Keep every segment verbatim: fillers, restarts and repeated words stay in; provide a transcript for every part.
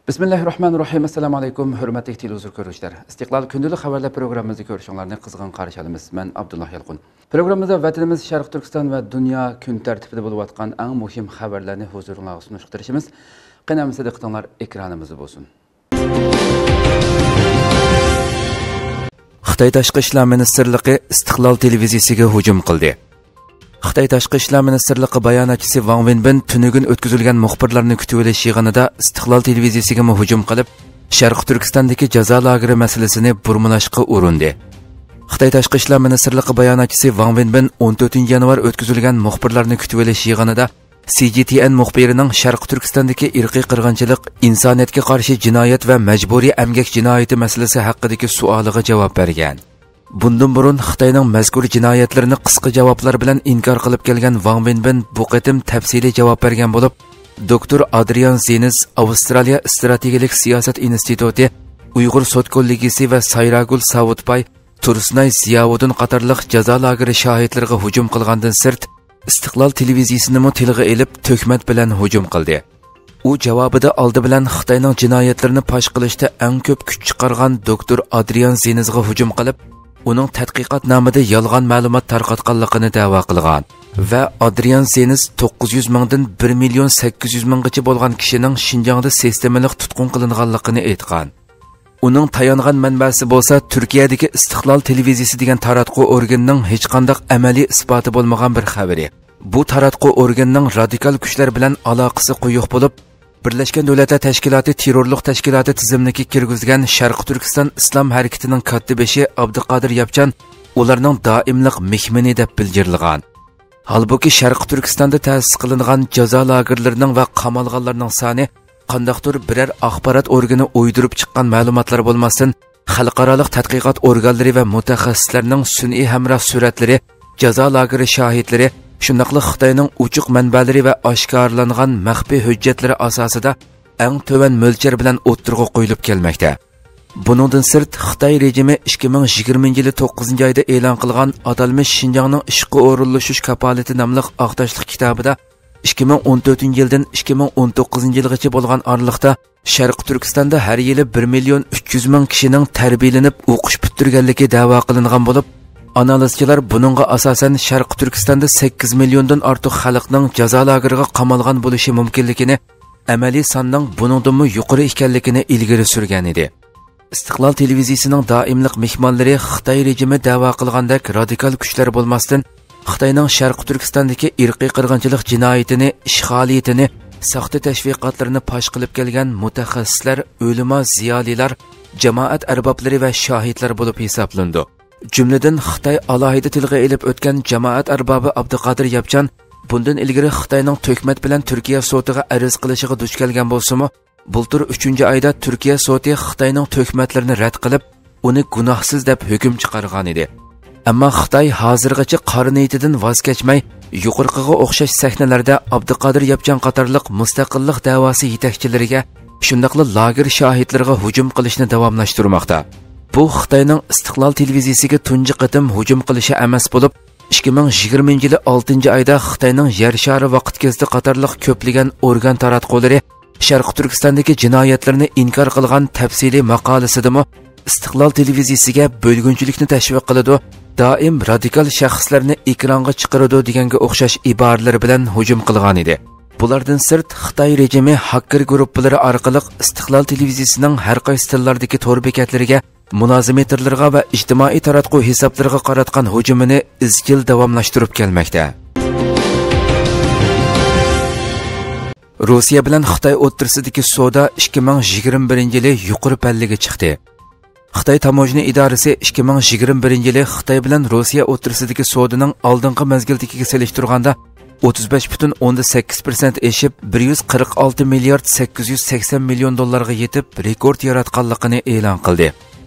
بىسمىللاھىررەھمانىررەھىم. ئەسسالامۇ ئەلەيكۇم، ھۆرمەتلىك تېلېۋىزور كۆرۈشلەر. ئىستىقلال كۈندىلىك خەۋەرلەر پروگراممىمىزدا كۆرۈشۈڭلارنى قىزغىن قارشى ئالىمىز. مەن ئابدۇللا يالقۇن. پروگراممىمىزدا ۋەتىنىمىز شەرقىي تۈركىستان ۋە دۇنيا كۈن تەرتىپىدە بولۇۋاتقان ئەڭ مۇھىم خەۋەرلەرنى ھۇزۇرۇڭلارغا سۇنۇشقا تىرىشىمىز. قېنى ئەمىسە دىققىتىڭلار ئېكرانىمىزدا بولسۇن. خىتاي تاشقى ئىشلار مىنىستىرلىقى ئىستىقلال تېلېۋىزىيىسىگە ھۇجۇم قىلدى. خىتاي تاشقى ئىشلار مىنىستىرلىقى باياناتچىسى ۋاڭ ۋېنبىن تۈنۈگۈن ئۆتكۈزۈلگەن مۇخبىرلارنى كۈتۈۋېلىش يىغىنىدا ئىستىقلال تېلېۋىزىيىسىگىمۇ ھۇجۇم قىلىپ، شەرقىي تۈركىستاندىكى جازا لاگېرى مەسىلىسىنى بۇرمىلاشقا ئۇرۇندى. خىتاي تاشقى ئىشلار مىنىستىرلىقى باياناتچىسى ۋاڭ ۋېنبىن ئون تۆتىنچى يانۋار ئۆتكۈزۈلگەن مۇخبىرلارنى كۈتۈۋېلىش يىغىنىدا سى جى تى ئېن مۇخبىرىنىڭ شەرقىي تۈركىستاندىكى ئىرقىي قىرغىنچىلىق، ئىنسانىيەتكە قارشى جىنايەت ۋە مەجبۇرىي ئەمگەك جىنايىتى مەسىلىسى ھەققىدىكى سوئالىغا جاۋاب بەرگەن. بۇندىن بۇرۇن خىتاينىڭ مەزكۇر جىنايەتلىرىنى قىسقا جاۋابلار بىلەن ئىنكار قىلىپ كەلگەن ۋاڭ ۋېنبىن بۇ قېتىم تەپسىلىي جاۋاب بەرگەن بولۇپ، دوكتور ئادرىيان زېنز، ئاۋسترالىيە ئىستراتېگىيەلىك سىياسەت ئىنستىتۇتى، ئۇيغۇر سوت كوللېگىيىسى ۋە سايراگۈل ساۋۇتباي، تۇرسۇنئاي زىياۋۇدۇن قاتارلىق جازا لاگېرى شاھىتلىرىغا ھۇجۇم قىلغاندىن سىرت، ئىستىقلال تېلېۋىزىيىسىنىمۇ تىلغا ئېلىپ، تۆھمەت بىلەن ھۇجۇم قىلدى. ئۇ جاۋابىدا ئالدى بىلەن خىتاينىڭ جىنايەتلىرىنى پاش قىلىشتا ئەڭ كۆپ كۈچ چىقارغان دوكتور ئادرىيان زېنزغا ھۇجۇم قىلىپ، ئۇنىڭ تەتقىقاتنامىدا يالغان مەلۇمات تارقاتقانلىقىنى دەۋا قىلغان ۋە ئادرىيان زېنز توققۇز يۈز مىڭدىن بىر مىليون سەككىز يۈز مىڭغىچە بولغان كىشىنىڭ شىنجاڭدا سىستېمىلىق تۇتقۇن قىلىنغانلىقىنى ئېيتقان. ئۇنىڭ تايانغان مەنبەسى بولسا تۈركىيەدىكى ئىستىقلال تېلېۋىزىيىسى دېگەن تاراتقۇ ئورگىنىنىڭ ھېچقانداق ئەمەلىي ئىسپاتى بولمىغان بىر خەۋىرى. بۇ تاراتقۇ ئورگىنىنىڭ رادىكال كۈچلەر بىلەن ئالاقىسى قويۇق بولۇپ، بىرلەشكەن دۆلەتلەر تەشكىلاتى تېررورلۇق تەشكىلاتى تىزىملىكىگە كىرگۈزگەن شەرقىي تۈركىستان ئىسلام ھەرىكىتىنىڭ كاتتىبېشى ئابدۇقادىر ياپچان ئۇلارنىڭ دائىملىق مېھمىنى دەپ بىلجىرلىغان. ھالبۇكى، شەرقىي تۈركىستاندا تەسىس قىلىنغان جازا لاگېرلىرىنىڭ ۋە قامالغانلارنىڭ سانى قانداقتۇر بىرەر ئاخبارات ئورگىنى ئويدۇرۇپ چىققان مەلۇماتلار بولماستىن، خەلقئارالىق تەتقىقات ئورگانلىرى ۋە مۇتەخەسسىسلەرنىڭ سۈنئىي ھەمراھ سۈرەتلىرى، جازا لاگېرى شاھىتلىرى، شۇنداقلا خىتاينىڭ ئوچۇق مەنبەلىرى ۋە ئاشكارىلانغان مەخپىي ھۆججەتلىرى ئاساسىدا ئەڭ تۆۋەن مۆلچەر بىلەن ئوتتۇرىغا قويۇلۇپ كەلمەكتە. بۇنىڭدىن سىرت، خىتاي رېجىمى ئىككى مىڭ يىگىرمىنچى يىلى توققۇزىنچى ئايدا ئېلان قىلغان ئاتالمىش شىنجاڭنىڭ ئىشقا ئورۇنلىشىش كاپالىتى ناملىق ئاق تاشلىق كىتابىدا ئىككى مىڭ ئون تۆتىنچى يىلدىن ئىككى مىڭ ئون توققۇزىنچى يىلغىچە بولغان ئارىلىقتا شەرقىي تۈركىستاندا ھەر يىلى بىر مىليون ئۈچ يۈز مىڭ كىشىنىڭ تەربىيەلىنىپ ئوقۇش پۈتتۈرگەنلىكى دەۋا قىلىنغان بولۇپ، ئانالىزچىلار بۇنىڭغا ئاساسەن شەرقىي تۈركىستاندا سەككىز مىليوندىن ئارتۇق خەلقنىڭ جازا لاگېرىغا قامالغان بولۇشى مۇمكىنلىكىنى، ئەمەلىي ساننىڭ بۇنىڭدىنمۇ يۇقىرى ئىكەنلىكىنى ئىلگىرى سۈرگەن ئىدى. ئىستىقلال تېلېۋىزىيىسىنىڭ دائىملىق مېھمانلىرى خىتاي رېجىمى دەۋا قىلغاندەك رادىكال كۈچلەر بولماستىن، خىتاينىڭ شەرقىي تۈركىستاندىكى ئىرقىي قىرغىنچىلىق جىنايىتىنى، ئىشغالىيىتىنى، ساختا تەشۋىقاتلىرىنى پاش قىلىپ كەلگەن مۇتەخەسسىسلەر، ئۆلىما، زىيالىيلار، جامائەت ئەربابلىرى ۋە شاھىتلار بولۇپ ھېسابلىنىدۇ. جۈملىدىن خىتاي ئالاھىدە تىلغا ئېلىپ ئۆتكەن جامائەت ئەربابى ئابدۇقادىر ياپچان بۇندىن ئىلگىرى خىتاينىڭ تۆھمەت بىلەن تۈركىيە سوتىغا ئەرز قىلىشىغا دۇچ كەلگەن بولسىمۇ، بۇلتۇر ئۈچىنچى ئايدا تۈركىيە سوتى خىتاينىڭ تۆھمەتلىرىنى رەت قىلىپ، ئۇنى گۇناھسىز دەپ ھۆكۈم چىقارغانىدى. ئەمما خىتاي ھازىرغىچە قارا نىيىتىدىن ۋاز كەچمەي، يۇقىرىقىغا ئوخشاش سەھنىلەردە ئابدۇقادىر ياپچان قاتارلىق مۇستەقىللىق دەۋاسى يېتەكچىلىرىگە، شۇنداقلا لاگېر شاھىتلىرىغا ھۇجۇم قىلىشنى داۋاملاشتۇرماقتا. بۇ خىتاينىڭ ئىستىقلال تېلېۋىزىيىسىگە تۇنجى قېتىم ھۇجۇم قىلىشى ئەمەس بولۇپ، ئىككى مىڭ يىگىرمىنچى يىلى ئالتىنچى ئايدا خىتاينىڭ يەر شارى ۋاقىت گېزىتى قاتارلىق كۆپلىگەن ئورگان تاراتقۇلىرى شەرقىي تۈركىستاندىكى جىنايەتلەرنى ئىنكار قىلغان تەپسىلىي ماقالىسىدىمۇ ئىستىقلال تېلېۋىزىيىسىگە بۆلگۈنچىلىكنى تەشۋىق قىلىدۇ، دائىم رادىكال شەخسلەرنى ئېكرانغا چىقىرىدۇ دېگەنگە ئوخشاش ئىبارىلىرى بىلەن ھۇجۇم قىلغانىدى. بۇلاردىن سىرت، خىتاي رېجىمى ھاككېر گۇرۇپپىلىرى ئارقىلىق ئىستىقلال تېلېۋىزىيىسىنىڭ ھەر قايسى تىللاردىكى تور بېكەتلىرىگە، مۇلازىمېتىرلىرىغا ۋە ئىجتىمائىي تاراتقۇ ھېسابلىرىغا قاراتقان ھۇجۇمىنى ئىزچىل داۋاملاشتۇرۇپ كەلمەكتە. روسىيە بىلەن خىتاي ئوتتۇرىسىدىكى سودا ئىككى مىڭ يىگىرمە بىرىنچى يىلى يۇقىرى پەللىگە چىقتى. خىتاي تاموژنا ئىدارىسى ئىككى مىڭ يىگىرمە بىرىنچى يىلى خىتاي بىلەن روسىيە ئوتتۇرىسىدىكى سودىنىڭ ئالدىنقى مەزگىلدىكىگە سېلىشتۇرغاندا ئوتتۇز بەش پۈتۈن ئوندىن سەككىز پىرسەنت ئېشىپ، بىر يۈز قىرىق ئالتە مىليارد سەككىز يۈز سەكسەن مىليون دوللارغا يېتىپ، رېكورت ياراتقانلىقىنى ئېلان قىلدى.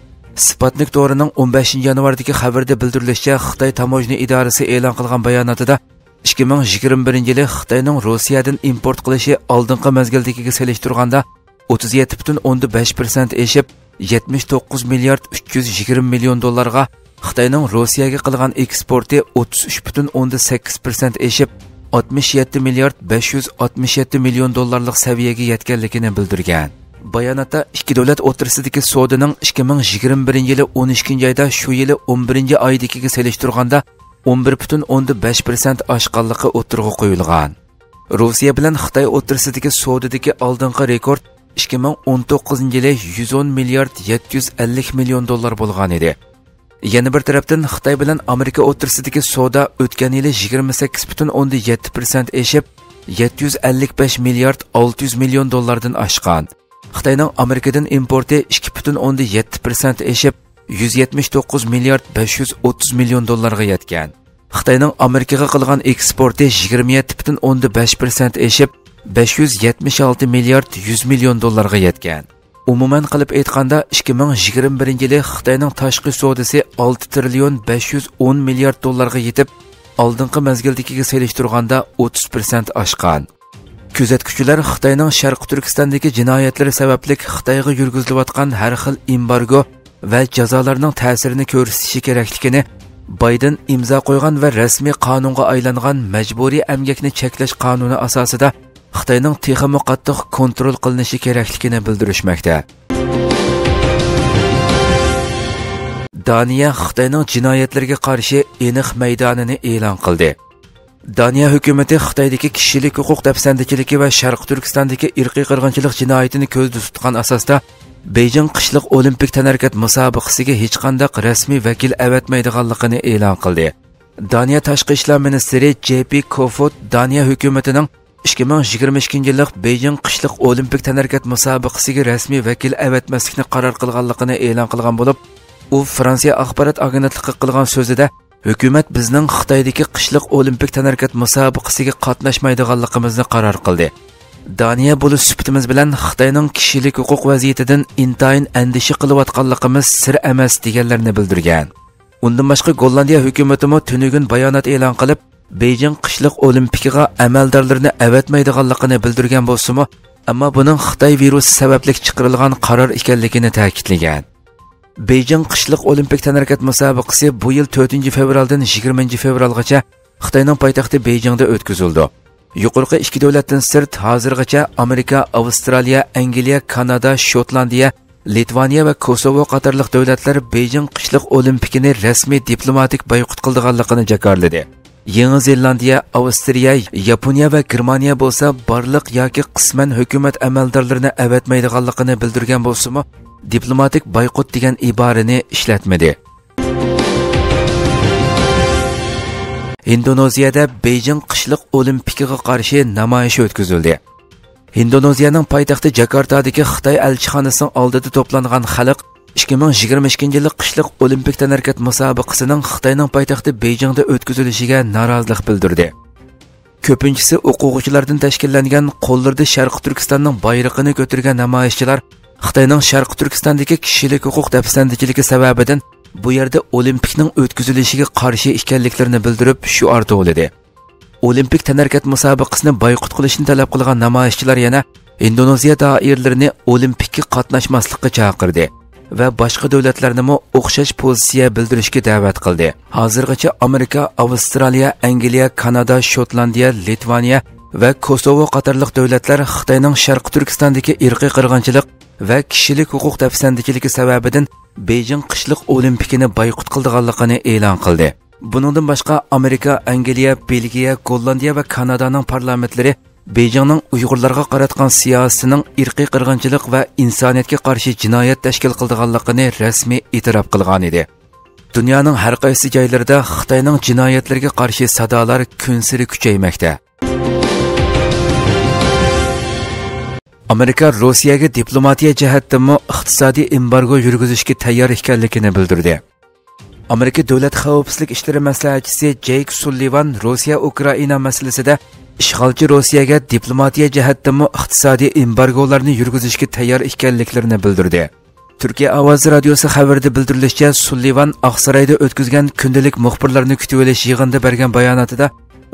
سپۇتنىك تورىنىڭ ئون بەشىنچى يانۋاردىكى خەۋىرىدە بىلدۈرۈلۈشىچە، خىتاي تاموژنا ئىدارىسى ئېلان قىلغان باياناتىدا، ئىككى مىڭ يىگىرمە بىرىنچى يىلى خىتاينىڭ روسىيەدىن ئىمپورت قىلىشى ئالدىنقى مەزگىلدىكىگە سېلىشتۇرغاندا ئوتتۇز يەتتە پۈتۈن ئوندىن بەش پىرسەنت ئېشىپ، يەتمىش توققۇز مىليارد ئۈچ يۈز يىگىرمە مىليون دوللارغا، خىتاينىڭ روسىيەگە قىلغان ئېكسپورتى ئوتتۇز ئۈچ پۈتۈن ئوندىن سەككىز پىرسەنت ئېشىپ، ئاتمىش يەتتە مىليارد بەش يۈز ئاتمىش يەتتە مىليون دوللارلىق سەۋىيەگە يەتكەنلىكىنى بىلدۈرگەن. باياناتتا ئىككى دۆلەت ئوتتۇرىسىدىكى سودىنىڭ ئىككى مىڭ يىگىرمە بىرىنچى يىلى ئون ئىككىنچى ئايدا شۇ يىلى ئون بىرىنچى ئايدىكىگە سېلىشتۇرغاندا ئون بىر پۈتۈن ئوندىن بەش پىرسەنت ئاشقانلىقى ئوتتۇرىغا قويۇلغان. روسىيە بىلەن خىتاي ئوتتۇرىسىدىكى سودىدىكى ئالدىنقى رېكورت ئىككى مىڭ ئون توققۇزىنچى يىلى يۈز ئون مىليارد يەتتە يۈز ئەللىك مىليون دوللار بولغان ئىدى. يەنە بىر تەرەپتىن، خىتاي بىلەن ئامېرىكا ئوتتۇرىسىدىكى سودا ئۆتكەن يىلى يىگىرمە سەككىز پۈتۈن ئوندىن يەتتە پىرسەنت ئېشىپ، يەتتە يۈز ئەللىك بەش مىليارد ئالتە يۈز مىليون دوللاردىن ئاشقان. خىتاينىڭ ئامېرىكىدىن ئىمپورتى ئىككى پۈتۈن ئوندىن يەتتە پىرسەنت ئېشىپ، يۈز يەتمىش توققۇز مىليارد بەش يۈز ئوتتۇز مىليون دوللارغا يەتكەن. خىتاينىڭ ئامېرىكىغا قىلغان ئېكسپورتى يىگىرمە يەتتە پۈتۈن ئوندىن بەش پىرسەنت ئېشىپ، بەش يۈز يەتمىش ئالتە مىليارد يۈز مىليون دوللارغا يەتكەن. ئومۇمەن قىلىپ ئېيتقاندا، ئىككى مىڭ يىگىرمە بىرىنچى يىلى خىتاينىڭ تاشقى سودىسى ئالتە تىرىليون بەش يۈز ئون مىليارد دوللارغا يېتىپ، ئالدىنقى مەزگىلدىكىگە سېلىشتۇرغاندا ئوتتۇز پىرسەنت ئاشقان. كۆزەتكۈچىلەر خىتاينىڭ شەرقىي تۈركىستاندىكى جىنايەتلىرى سەۋەبلىك خىتايغا يۈرگۈزۈلۈۋاتقان ھەر خىل ئېمبارگو ۋە جازالارنىڭ تەسىرىنى كۆرسىتىشى كېرەكلىكىنى، بايدېن ئىمزا قويغان ۋە رەسمىي قانۇنغا ئايلانغان مەجبۇرىي ئەمگەكنى چەكلەش قانۇنى ئاساسىدا خىتاينىڭ تېخىمۇ قاتتىق كونترول قىلىنىشى كېرەكلىكىنى بىلدۈرۈشمەكتە. دانىيە خىتاينىڭ جىنايەتلىرىگە قارشى ئېنىق مەيدانىنى ئېلان قىلدى. دانىيە ھۆكۈمىتى خىتايدىكى كىشىلىك ھوقۇق دەپسەندىچىلىكى ۋە شەرقىي تۈركىستاندىكى ئىرقىي قىرغىنچىلىق جىنايىتىنى كۆزدە تۇتقان ئاساستا، بېيجىڭ قىشلىق ئولىمپىك تەنھەرىكەت مۇسابىقىسىگە ھېچقانداق رەسمىي ۋەكىل ئەۋەتمەيدىغانلىقىنى ئېلان قىلدى. دانىيە تاشقى ئىشلار مىنىستىرى جې پى كوفود دانىيە ھۆكۈمىتىنىڭ ئىككى مىڭ يىگىرمە ئىككىنچى يىللىق بېيجىڭ قىشلىق ئولىمپىك تەنھەرىكەت مۇسابىقىسىگە رەسمىي ۋەكىل ئەۋەتمەسلىكنى قارار قىلغانلىقىنى ئېلان قىلغان بولۇپ، ئۇ فرانسىيە ئاخبارات ئاگېنتلىقىغا قىلغان سۆزىدە، ھۆكۈمەت بىزنىڭ خىتايدىكى قىشلىق ئولىمپىك تەنھەرىكەت مۇسابىقىسىگە قاتناشمايدىغانلىقىمىزنى قارار قىلدى. دانىيە بولۇش سۈپىتىمىز بىلەن خىتاينىڭ كىشىلىك ھوقۇق ۋەزىيىتىدىن ئىنتايىن ئەندىشە قىلىۋاتقانلىقىمىز سىر ئەمەس، دېگەنلەرنى بىلدۈرگەن. ئۇندىن باشقا، گوللاندىيە ھۆكۈمىتىمۇ تۈنۈگۈن بايانات ئېلان قىلىپ، بېيجىڭ قىشلىق ئولىمپىكىغا ئەمەلدارلىرىنى ئەۋەتمەيدىغانلىقىنى بىلدۈرگەن بولسىمۇ، ئەمما بۇنىڭ خىتاي ۋىرۇسى سەۋەبلىك چىقىرىلغان قارار ئىكەنلىكىنى تەكىتلىگەن. بېيجىڭ قىشلىق ئولىمپىك تەنھەرىكەت مۇسابىقىسى بۇ يىل تۆتىنچى فېۋرالدىن يىگىرمىنچى فېۋرالغىچە خىتاينىڭ پايتەختى بېيجىڭدا ئۆتكۈزۈلىدۇ. يۇقىرىقى ئىككى دۆلەتتىن سىرت، ھازىرغىچە ئامېرىكا، ئاۋسترالىيە، ئەنگلىيە، كانادا، شوتلاندىيە، لىتۋانىيە ۋە كوسوۋو قاتارلىق دۆلەتلەر بېيجىڭ قىشلىق ئولىمپىكىنى رەسمىي دىپلوماتىك بايقۇت قىلىدىغانلىقىنى جاكارلىدى. يېڭى زېلاندىيە، ئاۋسترىيە، ياپونىيە ۋە گېرمانىيە بولسا بارلىق ياكى قىسمەن ھۆكۈمەت ئەمەلدارلىرىنى ئەۋەتمەيدىغانلىقىنى بىلدۈرگەن بولسىمۇ، دىپلوماتىك بايقۇت دېگەن ئىبارىنى ئىشلەتمىدى. ھىندونېزىيەدە بېيجىڭ قىشلىق ئولىمپىكىغا قارشى نامايىش ئۆتكۈزۈلدى. ھىندونېزىيەنىڭ پايتەختى جاكارتادىكى خىتاي ئەلچىخانىسىنىڭ ئالدىدا توپلانغان خەلق ئىككى مىڭ يىگىرمە ئىككىنچى يىللىق قىشلىق ئولىمپىك تەنھەرىكەت مۇسابىقىسىنىڭ خىتاينىڭ پايتەختى بېيجىڭدا ئۆتكۈزۈلۈشىگە نارازىلىق بىلدۈردى. كۆپىنچىسى ئوقۇغۇچىلاردىن تەشكىللەنگەن، قوللىرىدا شەرقىي تۈركىستاننىڭ بايرىقىنى كۆتۈرگەن نامايىشچىلار خىتاينىڭ شەرقىي تۈركىستاندىكى كىشىلىك ھوقۇق دەپسەندىچىلىكى سەۋەبىدىن بۇ يەردە ئولىمپىكنىڭ ئۆتكۈزۈلۈشىگە قارشى ئىكەنلىكلىرىنى بىلدۈرۈپ، شوئار توۋلىدى. ئولىمپىك تەنھەرىكەت مۇسابىقىسىنى بايقۇت قىلىشنى تەلەپ قىلغان نامايىشچىلار يەنە ئىندونېزىيە دائىرىلىرىنى ئولىمپىككە قاتناشماسلىققا چاقىردى ۋە باشقا دۆلەتلەرنىمۇ ئوخشاش پوزىتسىيە بىلدۈرۈشكە دەۋەت قىلدى. ھازىرغىچە ئامېرىكا، ئاۋسترالىيە، ئەنگلىيە، كانادا، شوتلاندىيە، لىتۋانىيە ۋە كوسوۋو قاتارلىق دۆلەتلەر خىتاينىڭ شەرقىي تۈركىستاندىكى ئىرقىي قىرغىنچىلىق ۋە كىشىلىك ھوقۇق دەپسەندىچىلىكى سەۋەبىدىن بېيجىڭ قىشلىق ئولىمپىكىنى بايقۇت قىلىدىغانلىقىنى ئېلان قىلدى. بۇنىڭدىن باشقا، ئامېرىكا، ئەنگلىيە، بېلگىيە، گوللاندىيە ۋە كانادانىڭ پارلامېنتلىرى بېيجىڭنىڭ ئۇيغۇرلارغا قاراتقان سىياسىتىنىڭ ئىرقىي قىرغىنچىلىق ۋە ئىنسانىيەتكە قارشى جىنايەت تەشكىل قىلىدىغانلىقىنى رەسمىي ئېتىراپ قىلغانىدى. دۇنيانىڭ ھەر قايسى جايلىرىدا خىتاينىڭ جىنايەتلىرىگە قارشى سادالار كۈنسېرى كۈچەيمەكتە. ئامېرىكا روسىيەگە دىپلوماتىيە جەھەتتىنمۇ ئىقتىسادىي ئېمبارگو يۈرگۈزۈشكە تەييار ئىكەنلىكىنى بىلدۈردى. ئامېرىكا دۆلەت خەۋپسىزلىك ئىشلىرى مەسلىھەتچىسى جېيك سۇللىۋان روسىيە ئۇكرائىنا مەسىلىسىدە ئىشغالچى روسىيەگە دىپلوماتىيە جەھەتتىنمۇ ئىقتىسادىي ئېمبارگولارنى يۈرگۈزۈشكە تەييار ئىكەنلىكلىرىنى بىلدۈردى. تۈركىيە ئاۋازى رادىيوسى خەۋىرىدە بىلدۈرۈلۈشىچە، سۇللىۋان ئاقسارايدا ئۆتكۈزگەن كۈندىلىك مۇخبىرلارنى كۈتۈۋېلىش يىغىنىدا بەرگەن باياناتىدا،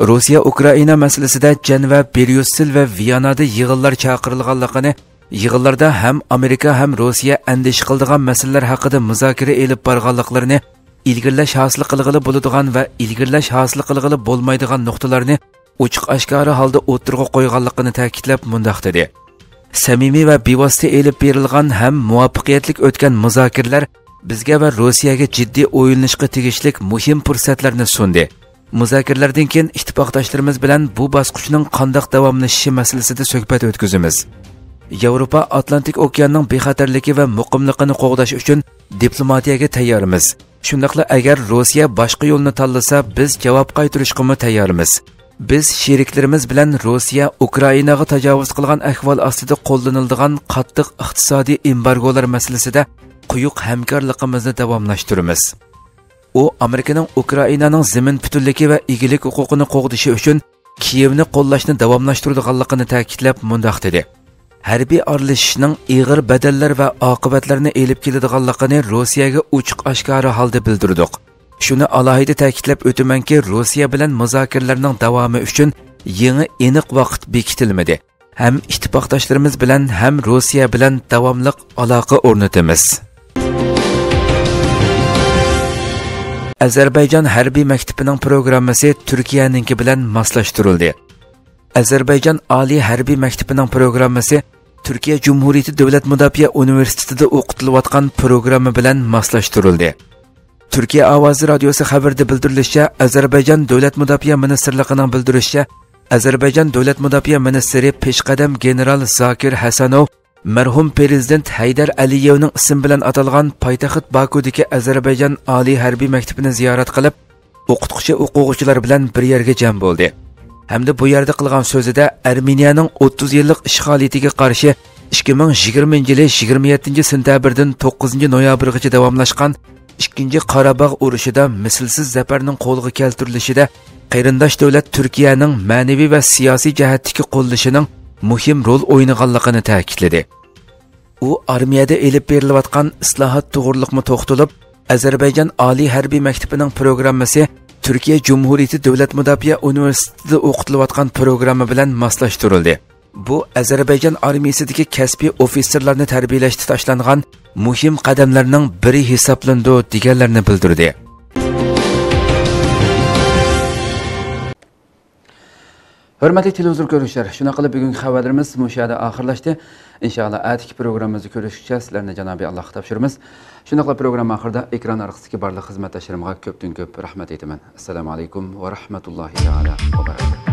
روسىيە ئۇكرائىنا مەسىلىسىدە جەنۋە، بريۇسسېل ۋە ۋىيانادا يىغىنلار چاقىرىلغانلىقىنى، يىغىنلاردا ھەم ئامېرىكا، ھەم روسىيە ئەندىشە قىلىدىغان مەسىلىلەر ھەققىدە مۇزاكىرە ئېلىپ بارغانلىقلىرىنى، ئىلگىرىلەش ھاسىل قىلغىلى بولىدىغان ۋە ئىلگىرىلەش ھاسىل قىلغىلى بولمايدىغان نۇقتىلارنى ئوچۇق ئاشكارا ھالدا ئوتتۇرىغا قويغانلىقىنى تەكىتلەپ مۇنداق دېدى: سەمىمىي ۋە بىۋاسىتە ئېلىپ بېرىلغان ھەم مۇۋەپپەقىيەتلىك ئۆتكەن مۇزاكىرىلەر بىزگە ۋە روسىيەگە جىددىي ئويلىنىشقا تېگىشلىك مۇھىم پۇرسەتلەرنى سۇندى. مۇزاكىرىلەردىن كېيىن ئىتتىپاقداشلىرىمىز بىلەن بۇ باسقۇچنىڭ قانداق داۋاملىشىشى مەسىلىسىدە سۆھبەت ئۆتكۈزىمىز. ياۋروپا ئاتلانتىك ئوكياننىڭ بىخەتەرلىكى ۋە مۇقىملىقىنى قوغداش ئۈچۈن دىپلوماتىيەگە تەييارمىز. شۇنداقلا ئەگەر روسىيە باشقا يولنى تاللىسا، بىز جاۋاب قايتۇرۇشقىمۇ تەييارمىز. بىز شېرىكلىرىمىز بىلەن روسىيە ئۇكرائىناغا تاجاۋۇز قىلغان ئەھۋال ئاستىدا قوللىنىلىدىغان قاتتىق ئىقتىسادىي ئېمبارگولار مەسىلىسىدە قويۇق ھەمكارلىقىمىزنى داۋاملاشتۇرىمىز. ئۇ ئامېرىكىنىڭ ئۇكرائىنانىڭ زېمىن پۈتۈنلۈكى ۋە ئىگىلىك ھوقۇقىنى قوغدىشى ئۈچۈن كىيېۋنى قوللاشنى داۋاملاشتۇرىدىغانلىقىنى تەكىتلەپ مۇنداق دېدى: «ھەربىي ئارىلىشىشنىڭ ئېغىر بەدەللەر ۋە ئاقىۋەتلەرنى ئېلىپ كېلىدىغانلىقىنى روسىيەگە ئوچۇق ئاشكارا ھالدا بىلدۈردۇق. شۇنى ئالاھىدە تەكىتلەپ ئۆتىمەنكى، روسىيە بىلەن مۇزاكىرىلەرنىڭ داۋامى ئۈچۈن يېڭى ئېنىق ۋاقىت بېكىتىلمىدى. ھەم ئىتتىپاقداشلىرىمىز بىلەن، ھەم روسىيە بىلەن داۋاملىق ئالاقە ئورنىتىمىز.» ئەزەربەيجان ھەربىي مەكتىپىنىڭ پروگراممىسى تۈركىيەنىڭكى بىلەن ماسلاشتۇرۇلدى. ئەزەربەيجان ئالىي ھەربىي مەكتىپىنىڭ پروگراممىسى تۈركىيە جۇمھۇرىيىتى دۆلەت مۇداپىئە ئۇنىۋېرسىتېتىدا ئوقۇتۇلۇۋاتقان پروگرامما بىلەن ماسلاشتۇرۇلدى. تۈركىيە ئاۋازى رادىيوسى خەۋىرىدە بىلدۈرۈلۈشىچە، ئەزەربەيجان دۆلەت مۇداپىئە مىنىستىرلىقىنىڭ بىلدۈرۈشىچە، ئەزەربەيجان دۆلەت مۇداپىئە مىنىستىرى پېشقەدەم گېنېرال زاكىر ھەسەنوۋ مەرھۇم پىرېزىدېنت ھەيدەر ئەلىيېۋنىڭ ئىسمى بىلەن ئاتالغان پايتەخت باكۇدىكى ئەزەربەيجان ئالىي ھەربىي مەكتىپىنى زىيارەت قىلىپ، ئوقۇتقۇچى ئوقۇغۇچىلار بىلەن بىر يەرگە جەم بولدى ھەمدە بۇ يەردە قىلغان سۆزىدە ئەرمېنىيەنىڭ ئوتتۇز يىللىق ئىشغالىيىتىگە قارشى ئىككى مىڭ يىگىرمىنچى يىلى يىگىرمە يەتتىنچى سېنتەبىردىن توققۇزىنچى نويابىرغىچە داۋاملاشقان ئىككىنچى قاراباغ ئۇرۇشىدا مىسلىسىز زەپەرنىڭ قولغا كەلتۈرۈلۈشىدە قېرىنداش دۆلەت تۈركىيەنىڭ مەنىۋى ۋە سىياسىي جەھەتتىكى قوللىشىنىڭ مۇھىم رول ئوينىغانلىقىنى تەكىتلىدى. ئۇ ئارمىيەدە ئېلىپ بېرىلىۋاتقان ئىسلاھات توغرىلىقمۇ توختىلىپ، ئەزەربەيجان ئالىي ھەربىي مەكتىپىنىڭ پروگراممىسى تۈركىيە جۇمھۇرىيىتى دۆلەت مۇداپىئە ئۇنىۋېرسىتېتىدا ئوقۇتۇلۇۋاتقان پروگرامما بىلەن ماسلاشتۇرۇلدى. بۇ ئەزەربەيجان ئارمىيىسىدىكى كەسپىي ئوفىتسېرلارنى تەربىيەلەشتە تاشلانغان مۇھىم قەدەملەرنىڭ بىرى ھېسابلىنىدۇ، دېگەنلەرنى بىلدۈردى. ھۆرمەتلىك تېلېۋىزور كۆرۈشلەر، شۇنداق قىلىپ بۈگۈنكى خەۋەرلىرىمىز مۇشۇ يەردە ئاخىرلاشتى. ئىنشائاللا، ئەتىكى پروگراممىمىزدا كۆرۈشكىچە سىلەرنى جانابى ئاللاغا تاپشۇرىمىز. شۇنداقلا پروگرامما ئاخىرىدا ئېكران ئارقىسىدىكى بارلىق خىزمەتداشلىرىمغا كۆپتىن كۆپ رەھمەت ئېيتىمەن. ئەسسالامۇ ئەلەيكۇم ۋە رەھمەتۇللاھى تائالا ۋە بەرەكاتۇھۇ.